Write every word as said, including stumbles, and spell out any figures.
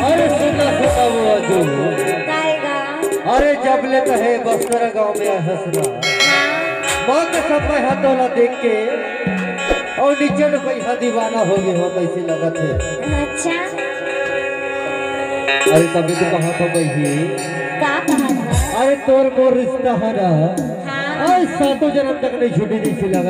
अरे सुना, सुना वो अजू। काय गा? अरे जब ले तहे बस्तर गांव में हंसना। हाँ। माँ कसम मैं हा तोला देख के अउ नीचे ले पैसा दीवाना हो गे हो तइसे लगत हे। अच्छा। अरे तभी तो कहा था बहिनी। का कहा था? अरे तोर मोर रिश्ता हे ना। हाँ। अरे सातों जनम तक नहीं छूटी जइसे लगत।